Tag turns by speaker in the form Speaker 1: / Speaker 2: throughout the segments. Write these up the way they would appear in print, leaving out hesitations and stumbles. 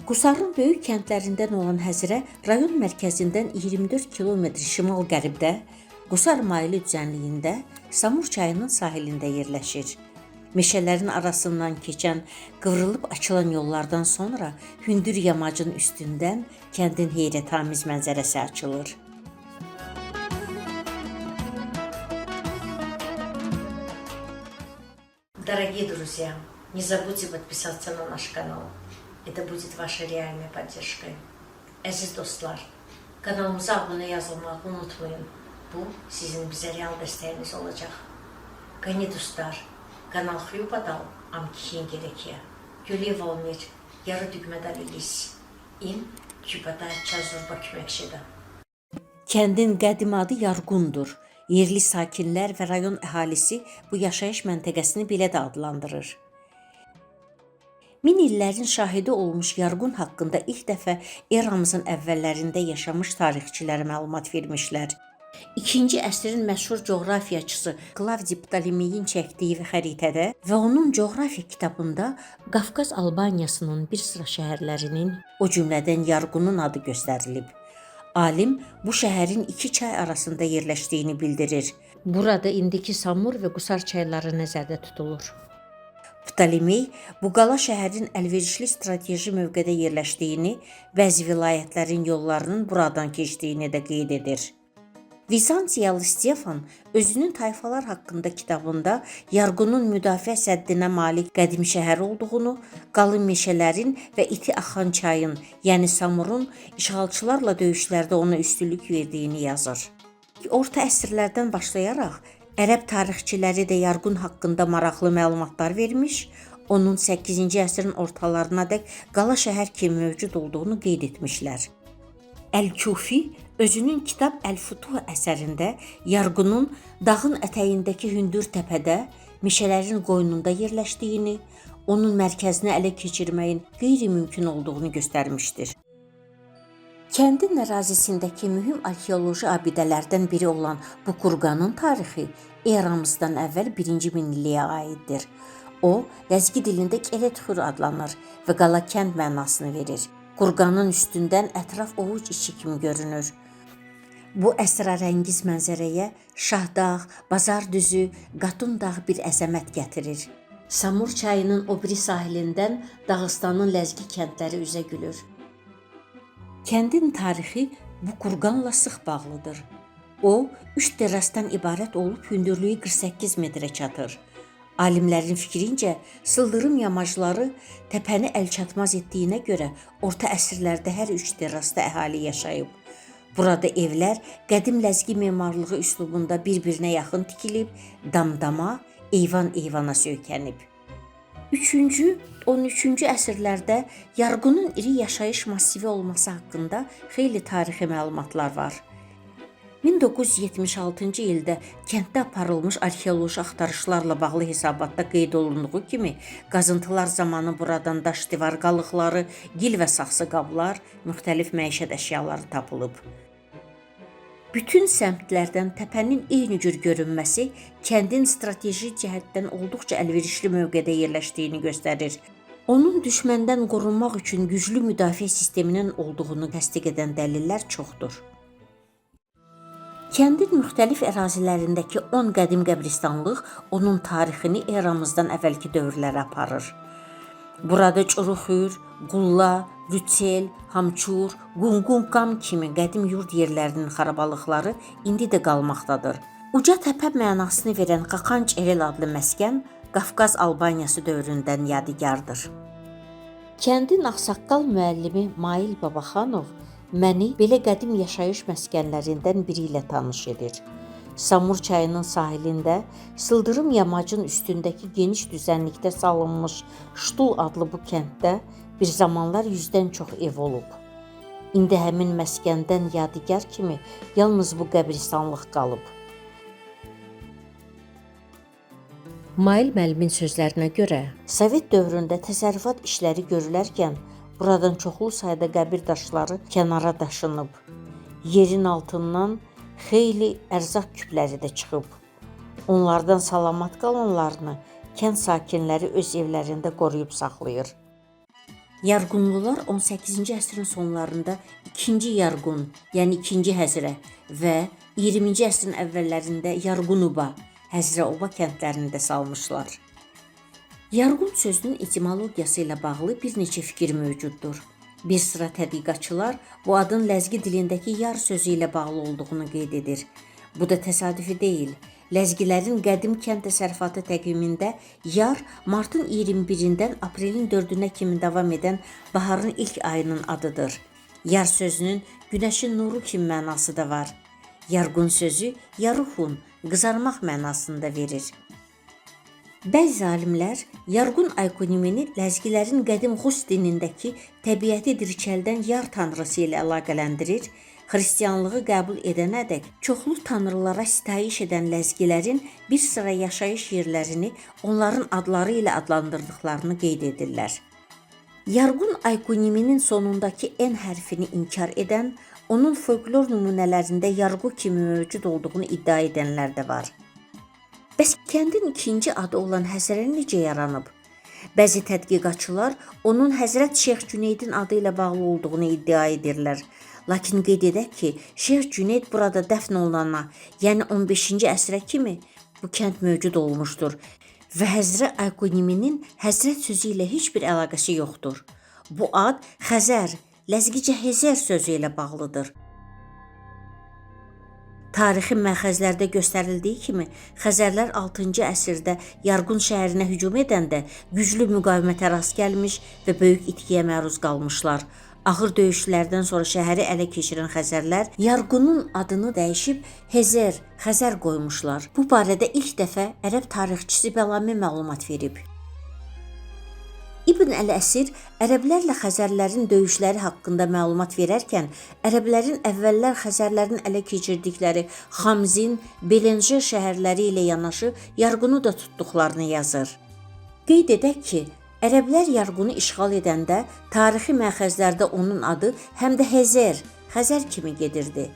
Speaker 1: Qusarın böyük kəndlərindən olan Həzrə rayon mərkəzindən 24 kilometr şimal-qərbdə, Qusar maylı düzənliyində Samur çayının sahilində yerləşir. Meşələrin arasından keçən qıvrılıb açılan yollardan sonra hündür yamacın üstündən kəndin heyrətamiz mənzərəsi açılır. Дорогие друзья, не забудьте подписаться на наш канал. Это будет вашей реальной поддержкой. Əziz dostlar, kanalımıza abunə yazılmağı unutmayın. Bu sizin bizə real dəstəyiniz olacaq. Qani dostlar, kanal Xyubadal am gerekiyor. Gülü volmir, yarı dügmədə lilis. İm kübada çazurba küməkşədə. Kəndin qədim adı Yarğundur. Yerli sakinlər və rayon əhalisi bu yaşayış məntəqəsini belə də adlandırır. Min illərin şahidi olmuş Yarğun haqqında ilk dəfə eramızın əvvəllərində yaşamış tarixçilər məlumat vermişlər. İkinci əsrin məşhur coğrafiyaçısı Klavdi Ptolemeyin çəkdiyi xəritədə və onun coğrafiya kitabında Qafqaz Albaniyasının bir sıra şəhərlərinin, o cümlədən Yarğunun adı göstərilib. Alim bu şəhərin iki çay arasında yerləşdiyini bildirir. Burada indiki Samur və Qusar çayları nəzərdə tutulur. Ptolemey bu qala şəhərin əlverişli strateji mövqedə yerləşdiyini, bəzi vilayətlərin yollarının buradan keçdiyini də qeyd edir. Vizantiyalı Stefan özünün tayfalar haqqında kitabında Yarğunun müdafiə səddinə malik qədim şəhər olduğunu, qalın meşələrin və iti axan çayın, yəni Samurun işğalçılarla döyüşlərdə ona üstünlük verdiyini yazır. Orta əsrlərdən başlayaraq ərəb tarixçiləri də Yarğun haqqında maraqlı məlumatlar vermiş, onun 8-ci əsrin ortalarına dək qala şəhər kimi mövcud olduğunu qeyd etmişlər. Əl-Kufi özünün Kitab Əl-Futuh əsərində Yarğunun dağın ətəyindəki hündür təpədə, meşələrin qoynunda yerləşdiyini, onun mərkəzini ələ keçirməyin qeyri-mümkün olduğunu göstərmişdir. Kəndin ərazisindəki mühüm arxeoloji abidələrdən biri olan bu kurqanın tarixi eramızdan əvvəl 1-ci minilliyə aiddir. O, ləzgi dilində Keletxur adlanır və qala kənd mənasını verir. Kurqanın üstündən ətraf ovuc içi kimi görünür. Bu əsrarəngiz mənzərəyə Şahdağ, Bazar düzü, Qatun dağ bir əzəmət gətirir. Samur çayının o biri sahilindən Dağıstanın ləzgi kəndləri üzə gülür. Kəndin tarixi bu kurqanla sıx bağlıdır. O, 3 terrasdan ibarət olub hündürlüyü 48 metrə çatır. Alimlərin fikrincə, sıldırım yamacları təpəni əlçatmaz etdiyinə görə orta əsrlərdə hər üç terrasda əhali yaşayıb. Burada evlər qədim ləzgi memarlığı üslubunda bir-birinə yaxın tikilib, damdama, eyvan-eyvana söykənib. 3-cü, 13-cü əsrlərdə Yarğunun iri yaşayış massivi olması haqqında xeyli tarixi məlumatlar var. 1976-cı ildə kənddə aparılmış arxeoloji axtarışlarla bağlı hesabatda qeyd olunduğu kimi, qazıntılar zamanı buradan daş divar qalıqları, gil və saxsı qablar, müxtəlif məişət əşyaları tapılıb. Bütün səmtlərdən təpənin eyni cür görünməsi kəndin strateji cəhətdən olduqca əlverişli mövqedə yerləşdiyini göstərir. Onun düşməndən qorunmaq üçün güclü müdafiə sisteminin olduğunu təsdiq edən dəlillər çoxdur. Kəndin müxtəlif ərazilərindəki 10 qədim qəbristanlıq onun tarixini eramızdan əvvəlki dövrlərə aparır. Burada Çuruxür, Qulla, Rüçel, Hamçur, Qunqunqam kimi qədim yurd yerlərinin xarabalıqları indi də qalmaqdadır. Uca təpə mənasını verən Qaqanc Erel adlı məskən Qafqaz Albaniyası dövründən yadigardır. Kəndin ağsaqqal müəllimi Mail Babaxanov məni belə qədim yaşayış məskənlərindən biri ilə tanış edir. Samur çayının sahilində sıldırım yamacın üstündəki geniş düzənlikdə salınmış Ştul adlı bu kənddə bir zamanlar 100-dən çox ev olub. İndi həmin məskəndən yadigar kimi yalnız bu qəbristanlıq qalıb. Mail müəllimin sözlərinə görə, Sovet dövründə təsərrüfat işləri görülərkən buradan çoxlu sayda qəbir daşları kənara daşınıb. Yerin altından xeyli ərzaq küpləri də çıxıb. Onlardan salamat qalanlarını kənd sakinləri öz evlərində qoruyub saxlayır. Yarğunlular 18-ci əsrin sonlarında ikinci Yarğun, yəni ikinci Həzrə və 20-ci əsrin əvvəllərində Yarğunuba, Həzrəoba kəndlərində salmışlar. Yarğun sözünün etimologiyası ilə bağlı bir neçə fikir mövcuddur. Bir sıra tədqiqatçılar bu adın ləzgi dilindəki yar sözü ilə bağlı olduğunu qeyd edir. Bu da təsadüfi deyil. Ləzgilərin qədim kənd təsərrüfatı təqvimində yar martın 21-dən aprelin 4-ünə kimi davam edən baharın ilk ayının adıdır. Yar sözünün günəşin nuru kimi mənası da var. Yarğun sözü yaruxun, qızarmaq mənasında verir. Bəzi alimlər Yarğun aykonimini ləzgilərin qədim Rus dinindəki təbiəti dirçəldən yar tanrısı ilə əlaqələndirir, xristianlığı qəbul edənədək çoxlu tanrılara sitayiş edən ləzgilərin bir sıra yaşayış yerlərini onların adları ilə adlandırdıqlarını qeyd edirlər. Yarğun aykoniminin sonundakı N hərfini inkar edən, onun folklor nümunələrində yarğu kimi mövcud olduğunu iddia edənlər də var. Bəs kəndin ikinci adı olan Həzrə necə yaranıb? Bəzi tədqiqatçılar onun Həzrət Şeyx Cüneydin adı ilə bağlı olduğunu iddia edirlər. Lakin qeyd edək ki, Şeyx Cüneyd burada dəfn olunana, yəni 15-ci əsrə kimi bu kənd mövcud olmuşdur və Həzrə aykoniminin Həzrət sözü ilə heç bir əlaqəsi yoxdur. Bu ad Xəzər, ləzgicə Hezər sözü ilə bağlıdır. Tarixi məxəzlərdə göstərildiyi kimi, Xəzərlər 6-cı əsrdə Yarğun şəhərinə hücum edəndə güclü müqavimətə rast gəlmiş və böyük itkiyə məruz qalmışlar. Ağır döyüşlərdən sonra şəhəri ələ keçirən Xəzərlər Yarğunun adını dəyişib Hezer, Xəzər qoymuşlar. Bu barədə ilk dəfə ərəb tarixçisi Bəlami məlumat verib. İbn Əl-Əsir ərəblərlə Xəzərlərin döyüşləri haqqında məlumat verərkən, ərəblərin əvvəllər Xəzərlərin ələ keçirdikləri Xamzin, Belenjer şəhərləri ilə yanaşı Yarğunu da tutduqlarını yazır. Qeyd edək ki, ərəblər Yarğunu işğal edəndə tarixi məxəzlərdə onun adı həm də Hezer, Xəzər kimi gedirdi.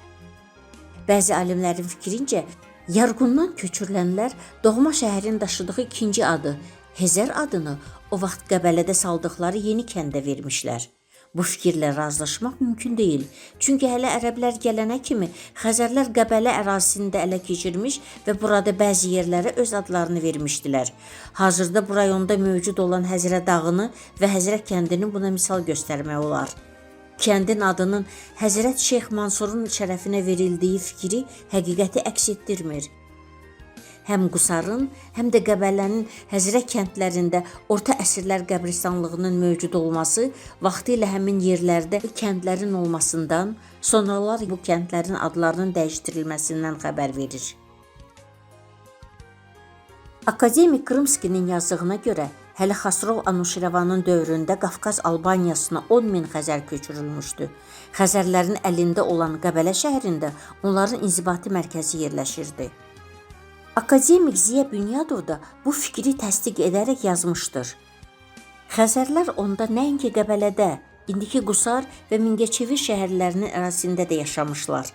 Speaker 1: Bəzi alimlərin fikrincə, Yarğundan köçürülənlər doğma şəhərin daşıdığı ikinci adı Hezer adını o vaxt Qəbələdə saldıqları yeni kəndə vermişlər. Bu fikirlə razılaşmaq mümkün deyil. Çünki hələ ərəblər gələnə kimi Xəzərlər Qəbələ ərazisini də ələ keçirmiş və burada bəzi yerlərə öz adlarını vermişdilər. Hazırda bu rayonda mövcud olan Həzrə dağını və Həzrə kəndini buna misal göstərmək olar. Kəndin adının Həzrət Şeyx Mansurun şərəfinə verildiyi fikri həqiqəti əks etdirmir. Həm Qusarın, həm də Qəbələnin Həzrə kəndlərində orta əsrlər qəbristanlığının mövcud olması vaxtilə həmin yerlərdə kəndlərin olmasından, sonralar bu kəndlərin adlarının dəyişdirilməsindən xəbər verir. Akademik Krımskinin yazdığına görə hələ Xasrov Anuşirəvanın dövründə Qafqaz Albaniyasına 10 min Xəzər köçürülmüşdü. Xəzərlərin əlində olan Qəbələ şəhərində onların inzibati mərkəzi yerləşirdi. Akademik Ziya Bünyadov da bu fikri təsdiq edərək yazmışdır. Xəzərlər onda nəinki Qəbələdə, indiki Qusar və Mingəçevir şəhərlərinin ərazisində də yaşamışlar.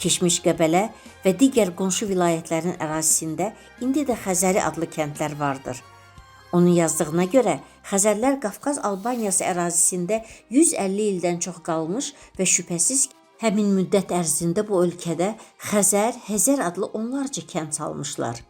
Speaker 1: Keçmiş Qəbələ və digər qonşu vilayətlərin ərazisində indi də Xəzəri adlı kəndlər vardır. Onun yazdığına görə Xəzərlər Qafqaz Albaniyası ərazisində 150 ildən çox qalmış və şübhəsiz ki, həmin müddət ərzində bu ölkədə Xəzər, Hezər adlı onlarca kənd salmışlar.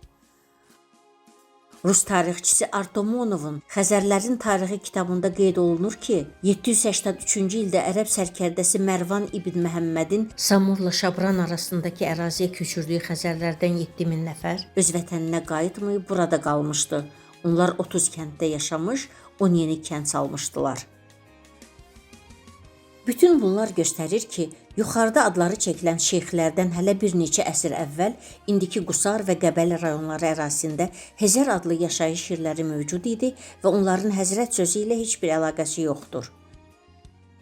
Speaker 1: Rus tarixçisi Artomonovun Xəzərlərin tarixi kitabında qeyd olunur ki, 783-cü ildə ərəb sərkərdəsi Mərvan ibn Məhəmmədin Samurla Şabran arasındakı əraziyə köçürdüyü Xəzərlərdən 7000 nəfər öz vətəninə qayıtmayıb burada qalmışdı. Onlar 30 kənddə yaşamış, 10 yeni kənd salmışdılar. Bütün bunlar göstərir ki, yuxarıda adları çəkilən şeyxlərdən hələ bir neçə əsr əvvəl indiki Qusar və Qəbələ rayonları ərazisində Hezər adlı yaşayış yerləri mövcud idi və onların Həzrət sözü ilə heç bir əlaqəsi yoxdur.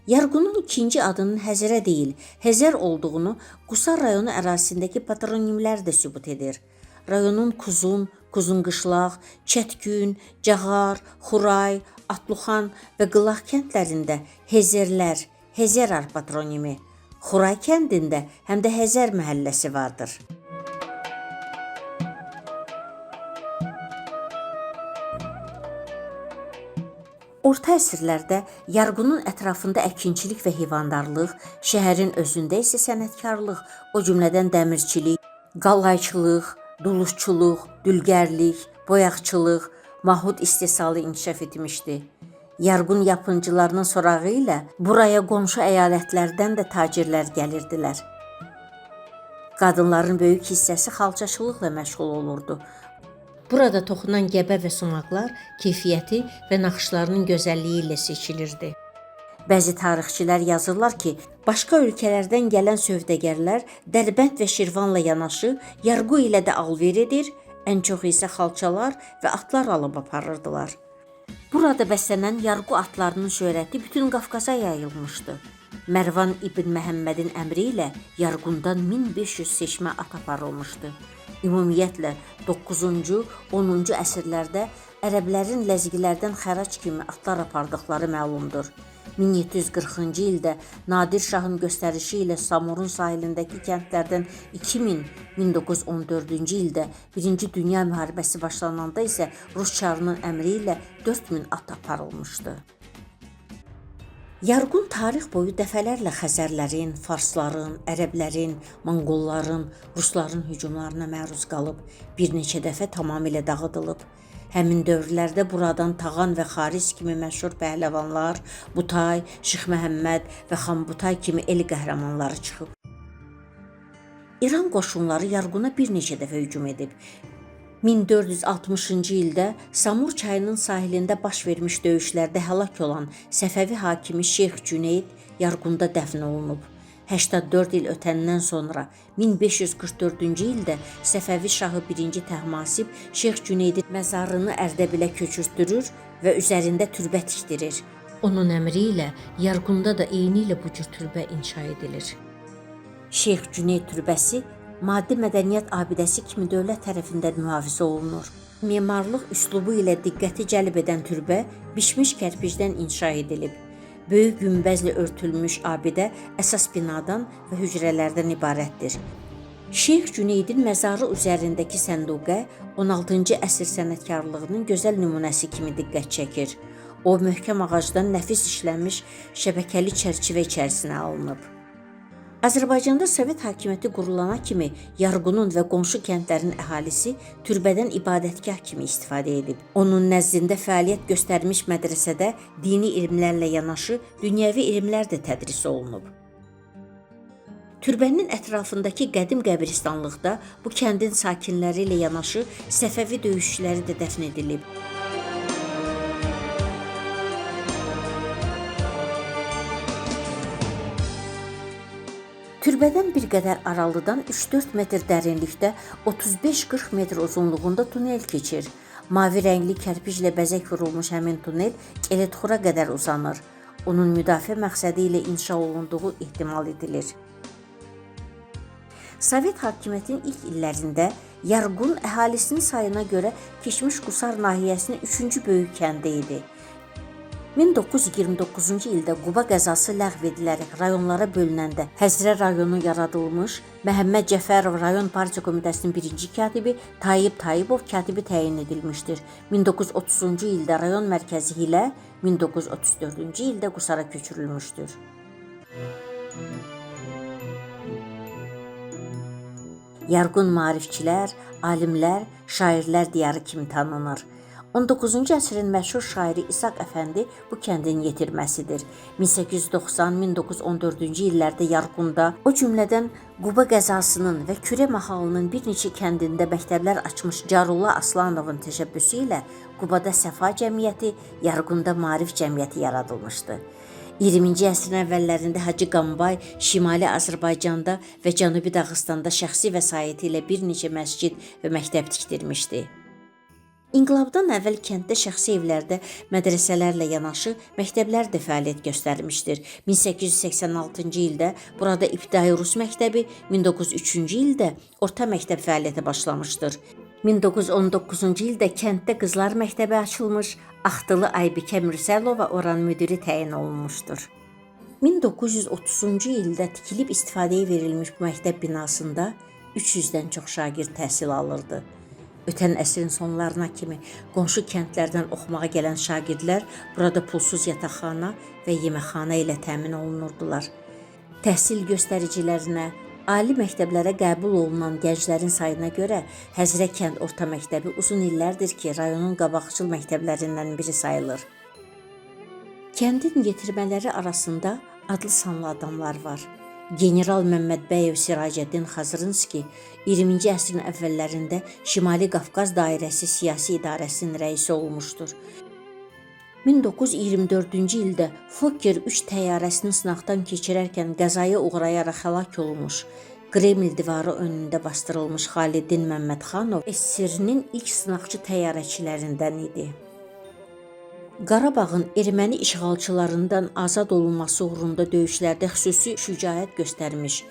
Speaker 1: Yarğunun ikinci adının Həzrə deyil, Hezər olduğunu Qusar rayonu ərazisindəki patronimlər də sübut edir. Rayonun Kuzun, Kuzunqışlaq, Çətgün, Cağar, Xuray, Atluxan və Qılaq kəndlərində Hezerlər, Hezerar patronimi, Xuray kəndində həm də Hezər məhəlləsi vardır. Orta əsrlərdə Yarğunun ətrafında əkinçilik və heyvandarlıq, şəhərin özündə isə sənətkarlıq, o cümlədən dəmirçilik, qallayçılıq, dulusçuluq, dülgərlik, boyaqçılıq, mahud istehsalı inkişaf etmişdi. Yarğun yapıncılarının sorağı ilə buraya qonşu əyalətlərdən də tacirlər gəlirdilər. Qadınların böyük hissəsi xalçaçılıqla məşğul olurdu. Burada toxunan gəbə və sumaqlar keyfiyyəti və naxışlarının gözəlliyi ilə seçilirdi. Bəzi tarixçilər yazırlar ki, başqa ölkələrdən gələn sövdəgərlər Dərbənd və Şirvanla yanaşı Yarğu ilə də alver edir, ən çox isə xalçalar və atlar alıb aparırdılar. Burada bəslənən Yarğu atlarının şöhrəti bütün Qafqaza yayılmışdı. Mərvan ibn Məhəmmədin əmri ilə Yarğundan 1500 seçmə at aparılmışdı. Ümumiyyətlə 9-cu, 10-cu əsrlərdə ərəblərin ləzgilərdən xərac kimi atlar apardıqları məlumdur. 1740-cı ildə Nadir Şahın göstərişi ilə Samurun sahilindəki kəndlərdən 2000, 1914-cü ildə Birinci Dünya müharibəsi başlananda isə Rus çarının əmri ilə 4000 at aparılmışdı. Yarğun tarix boyu dəfələrlə Xəzərlərin, Farsların, Ərəblərin, Monqolların, Rusların hücumlarına məruz qalıb, bir neçə dəfə tamamilə dağıdılıb. Həmin dövrlərdə buradan Tağan və Xaris kimi məşhur pəhləvanlar, Butay, Şıx Məhəmməd və Xan Butay kimi el qəhrəmanları çıxıb. İran qoşunları Yarğuna bir neçə dəfə hücum edib. 1460-cı ildə Samur çayının sahilində baş vermiş döyüşlərdə həlak olan Səfəvi hakimi Şeyx Cüneyd Yarğunda dəfn olunub. 84 il ötəndən sonra 1544-cü ildə Səfəvi şahı 1-ci Təhmasib Şeyx Cüneydin məzarını Ərdəbilə köçürtdürür və üzərində türbə tikdirir. Onun əmri ilə Yarğunda da eynilə bu cür türbə inşa edilir. Şeyx Cüneyd türbəsi maddi mədəniyyət abidəsi kimi dövlət tərəfindən mühafizə olunur. Memarlıq üslubu ilə diqqəti cəlb edən türbə bişmiş kərpicdən inşa edilib. Böyük günbəzlə örtülmüş abidə əsas binadan və hücrələrdən ibarətdir. Şeyx Cüneydin məzarı üzərindəki sənduqə 16-cı əsr sənətkarlığının gözəl nümunəsi kimi diqqət çəkir. O, möhkəm ağacdan nəfis işlənmiş şəbəkəli çərçivə içərisinə alınıb. Azərbaycanda Sovet hakimiyyəti qurulana kimi Yarğunun və qonşu kəndlərin əhalisi türbədən ibadətgah kimi istifadə edib. Onun nəzdində fəaliyyət göstərmiş mədrəsədə dini elmlərlə yanaşı dünyəvi elmlər də tədris olunub. Türbənin ətrafındakı qədim qəbristanlıqda bu kəndin sakinləri ilə yanaşı Səfəvi döyüşçüləri də dəfn edilib. Türbədən bir qədər aralıdan 3-4 metr dərinlikdə 35-40 metr uzunluğunda tunel keçir. Mavi rəngli kərpiclə bəzək vurulmuş həmin tunel Keletxura qədər uzanır. Onun müdafiə məqsədi ilə inşa olunduğu ehtimal edilir. Sovet hakimiyyətinin ilk illərində Yarğun əhalisinin sayına görə keçmiş Qusar nahiyəsinin 3-cü böyük kəndi idi. 1929-cu ildə Quba qəzası ləğv edilərək rayonlara bölünəndə Həzrə rayonu yaradılmış, Məhəmməd Cəfərov rayon partiya komitəsinin birinci katibi, Tayyib Tayyibov katibi təyin edilmişdir. 1930-cu ildə rayon mərkəzi Hilə, 1934-cü ildə Qusara köçürülmüşdür. Yarğun maarifçilər, alimlər, şairlər diyarı kimi tanınır. 19-cu əsrin məşhur şairi İsaq Əfəndi bu kəndin yetirməsidir. 1890-1914-cü illərdə Yarğunda, o cümlədən Quba qəzasının və Kürə mahalının bir neçə kəndində məktəblər açmış Carullah Aslanovun təşəbbüsü ilə Qubada Səfa Cəmiyyəti, Yarğunda Maarif Cəmiyyəti yaradılmışdı. 20-ci əsrin əvvəllərində Hacı Qambay Şimali Azərbaycanda və Cənubi Dağıstanda şəxsi vəsaiti ilə bir neçə məscid və məktəb tikdirmişdi. İnqilabdan əvvəl kənddə şəxsi evlərdə mədrəsələrlə yanaşı məktəblər də fəaliyyət göstərmişdir. 1886-cı ildə burada ibtidai rus məktəbi, 1903-cü ildə orta məktəb fəaliyyətə başlamışdır. 1919-cu ildə kənddə qızlar məktəbi açılmış, Axtılı Aybikə Mürsəlova oranın müdiri təyin olunmuşdur. 1930-cu ildə tikilib istifadəyə verilmiş bu məktəb binasında 300-dən çox şagird təhsil alırdı. Ötən əsrin sonlarına kimi qonşu kəndlərdən oxumağa gələn şagirdlər burada pulsuz yataqxana və yeməkxana ilə təmin olunurdular. Təhsil göstəricilərinə, ali məktəblərə qəbul olunan gənclərin sayına görə Həzrə kənd orta məktəbi uzun illərdir ki, rayonun qabaqcıl məktəblərindən biri sayılır. Kəndin yetirmələri arasında adlı sanlı adamlar var. General Məmmədbəyev Siracəddin Xazrınski 20-ci əsrin əvvəllərində Şimali Qafqaz Dairəsi Siyasi İdarəsinin rəisi olmuşdur. 1924-cü ildə Fokker 3 təyyarəsini sınaqdan keçirərkən qəzaya uğrayaraq həlak olmuş, Kreml divarı önündə bastırılmış Xaliddin Məmmədxanov SSR-nin ilk sınaqçı təyyarəçilərindən idi. Qarabağın erməni işğalçılarından azad olunması uğrunda döyüşlərdə xüsusi şücaət göstərmiş,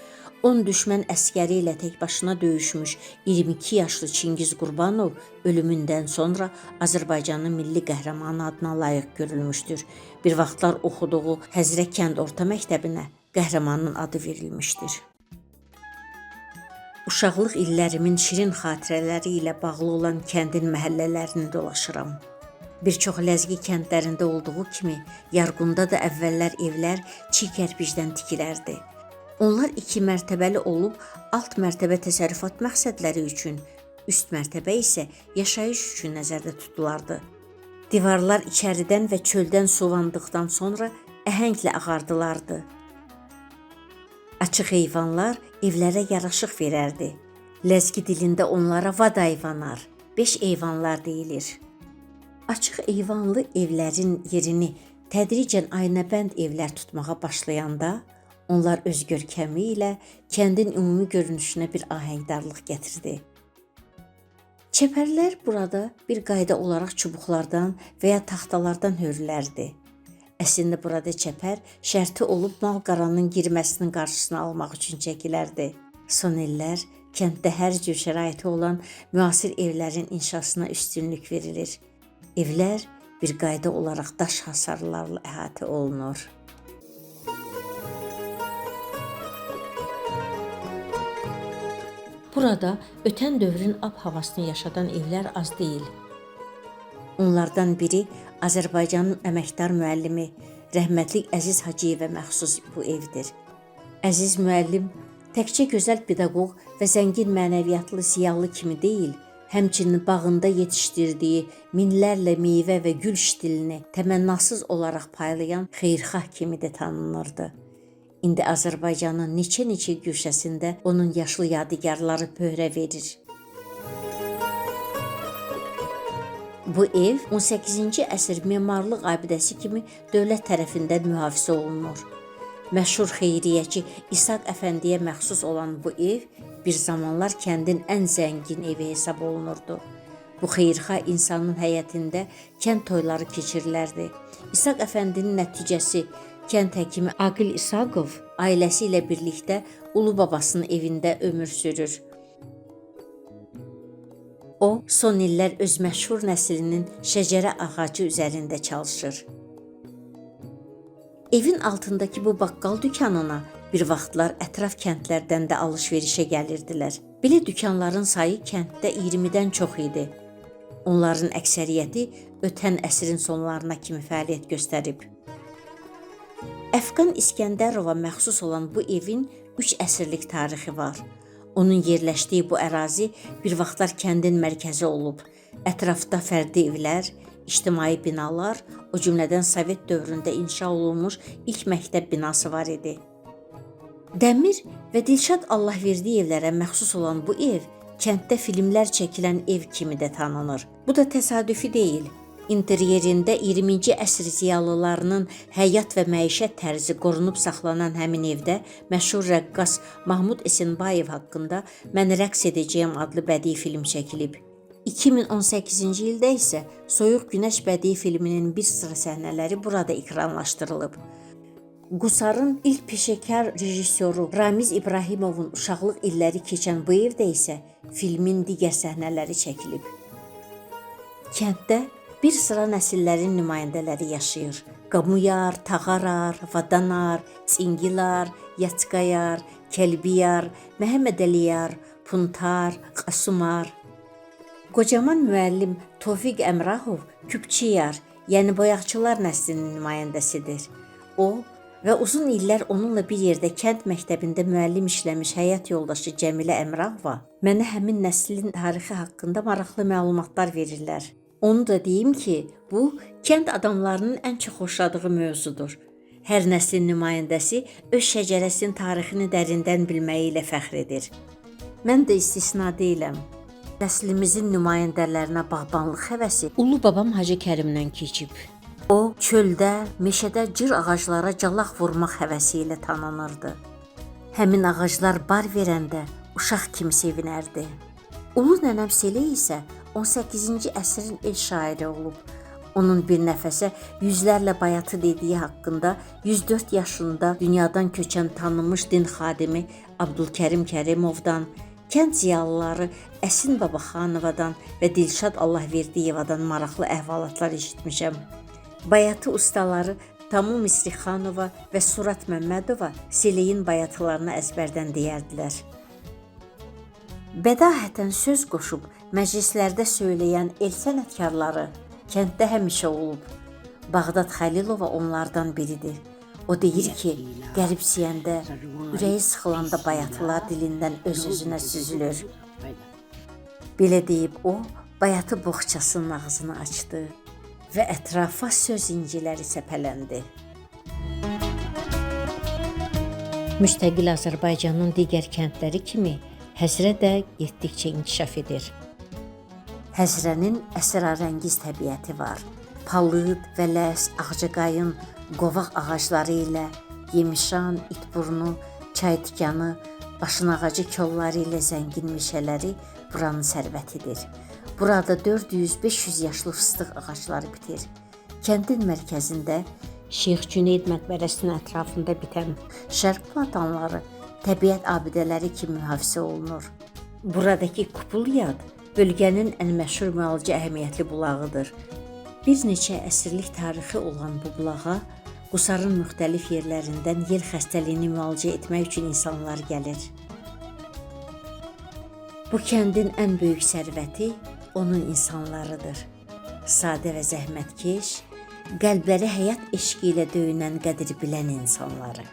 Speaker 1: 10 düşmən əskəri ilə tək başına döyüşmüş 22 yaşlı Çingiz Qurbanov ölümündən sonra Azərbaycanın milli qəhrəmanı adına layiq görülmüşdür. Bir vaxtlar oxuduğu Həzrə kənd orta məktəbinə qəhrəmanın adı verilmişdir. Uşaqlıq illərimin şirin xatirələri ilə bağlı olan kəndin məhəllələrini dolaşıram. Bir çox ləzgi kəndlərində olduğu kimi Yarğunda da əvvəllər evlər çiy kərpicdən tikilərdi. Onlar iki mərtəbəli olub, alt mərtəbə təsərrüfat məqsədləri üçün, üst mərtəbə isə yaşayış üçün nəzərdə tutulardı. Divarlar içəridən və çöldən suvandıqdan sonra əhənglə ağardılardı. Açıq eyvanlar evlərə yaraşıq verərdi. Ləzgi dilində onlara vadayvanar, beş eyvanlar deyilir. Açıq eyvanlı evlərin yerini tədricən aynabənd evlər tutmağa başlayanda, onlar öz görkəmi ilə kəndin ümumi görünüşünə bir ahəngdarlıq gətirdi. Çəpərlər burada bir qayda olaraq çubuqlardan və ya taxtalardan hörülərdi. Əslində burada çəpər şərti olub mal-qaranın girməsinin qarşısını almaq üçün çəkilərdi. Son illər kənddə hər cür şəraiti olan müasir evlərin inşasına üstünlük verilir. Evlər bir qayda olaraq daş hasarlarla əhatə olunur. Burada ötən dövrün ab-havasını yaşadan evlər az deyil. Onlardan biri Azərbaycanın əməkdar müəllimi rəhmətlik Əziz Hacıyevə məxsus bu evdir. Əziz müəllim təkcə gözəl pedaqoq və zəngin mənəviyyatlı ziyalı kimi deyil, həmçinin bağında yetişdirdiyi minlərlə meyvə və gül şitilini təmənnasız olaraq paylayan xeyirxah kimi də tanınırdı. İndi Azərbaycanın neçə-neçə güşəsində onun yaşlı yadigarları pöhrə verir. Bu ev 18-ci əsr memarlıq abidəsi kimi dövlət tərəfindən mühafizə olunur. Məşhur xeyriyyəçi İsaq Əfəndiyə məxsus olan bu ev bir zamanlar kəndin ən zəngin evi hesab olunurdu. Bu xeyirxah insanın həyətində kənd toyları keçirilərdi. İsaq Əfəndinin nəticəsi kənd həkimi Aqil İsaqov ailəsi ilə birlikdə ulu babasının evində ömür sürür. O, son illər öz məşhur nəslinin şəcərə ağacı üzərində çalışır. Evin altındakı bu baqqal dükanına bir vaxtlar ətraf kəndlərdən də alış-verişə gəlirdilər. Belə dükanların sayı kənddə 20-dən çox idi. Onların əksəriyyəti ötən əsrin sonlarına kimi fəaliyyət göstərib. Əfqan İskəndərova məxsus olan bu evin 3 əsrlik tarixi var. Onun yerləşdiyi bu ərazi bir vaxtlar kəndin mərkəzi olub. Ətrafda fərdi evlər, ictimai binalar, o cümlədən Sovet dövründə inşa olunmuş ilk məktəb binası var idi. Dəmir və Dilşad Allahverdiyevlərə məxsus olan bu ev kənddə filmlər çəkilən ev kimi də tanınır. Bu da təsadüfi deyil. İnteryerində 20-ci əsr ziyalılarının həyat və məişət tərzi qorunub saxlanan həmin evdə məşhur rəqqas Mahmud Esenbayev haqqında Mən rəqs edəcəyəm adlı bədii film çəkilib. 2018-ci ildə isə Soyuq Günəş bədii filminin bir sıra səhnələri burada ekranlaşdırılıb. Qusarın ilk peşəkar rejissoru Ramiz İbrahimovun uşaqlıq illəri keçən bu evdə isə filmin digər səhnələri çəkilib. Kənddə bir sıra nəsillərin nümayəndələri yaşayır. Qamuyar, Tağarar, Vadanar, Çingilar, Yaçqayar, Kəlbiyar, Məhəmmədəliyar, Puntar, Qasumar. Qocaman müəllim Tofiq Əmrahov Küpçiyar, yəni boyaqçılar nəslinin nümayəndəsidir. O və uzun illər onunla bir yerdə kənd məktəbində müəllim işləmiş həyat yoldaşı Cəmilə Əmrahova mənə həmin nəslin tarixi haqqında maraqlı məlumatlar verirlər. Onu da deyim ki, bu kənd adamlarının ən çox xoşladığı mövzudur. Hər nəslin nümayəndəsi öz şəcərəsinin tarixini dərindən bilməyi ilə fəxr edir. Mən də istisna deyiləm. Nəslimizin nümayəndələrinə bağbanlıq həvəsi ulu babam Hacı Kərimdən keçib. O çöldə, meşədə cır ağaclara calaq vurmaq həvəsi ilə tanınırdı. Həmin ağaclar bar verəndə uşaq kimi sevinərdi. Ulu nənəm Seley isə 18-ci əsrin el şairi olub. Onun bir nəfəsə yüzlərlə bayatı dediyi haqqında 104 yaşında dünyadan köçən tanınmış din xadimi Abdülkərim Kərimovdan, kənd ziyalıları Əsin Babaxanovadan və Dilşad Allahverdiyevadan maraqlı əhvalatlar eşitmişəm. Bayatı ustaları Tamu Misrixanova və Surat Məmmədova Seleyin bayatılarını əzbərdən deyərdilər. Bədahətən söz qoşub məclislərdə söyləyən el sənətkarları kənddə həmişə olub. Bağdad Xəlilova onlardan biridir. O deyir ki, qəribsiyəndə, ürəyi sıxılanda bayatılar dilindən öz-özünə süzülür. Belə deyib o, bayatı boğçasının ağzını açdı və ətrafa söz inciləri səpələndi. Müstəqil Azərbaycanın digər kəndləri kimi Həzrə də getdikcə inkişaf edir. Həzrənin əsrarəngiz təbiəti var. Palıd, vələs, ağcaqayın, qovaq ağacları ilə, yemişan, itburnu, çay tikanı, başın ağacı kolları ilə zəngin meşələri buranın sərvətidir. Burada 400-500 yaşlı fıstıq ağacları bitir. Kəndin mərkəzində Şeyx Cüneyd məqbərəsinin ətrafında bitən şərq platanları təbiət abidələri kimi mühafizə olunur. Buradakı Kupulyad bölgənin ən məşhur müalicə əhəmiyyətli bulağıdır. Bir neçə əsrlik tarixi olan bu bulağa Qusarın müxtəlif yerlərindən yel xəstəliyini müalicə etmək üçün insanlar gəlir. Bu kəndin ən böyük sərvəti onun insanlarıdır. Sadə və zəhmətkeş, qəlbləri həyat eşqi ilə döyünən qədir bilən insanları.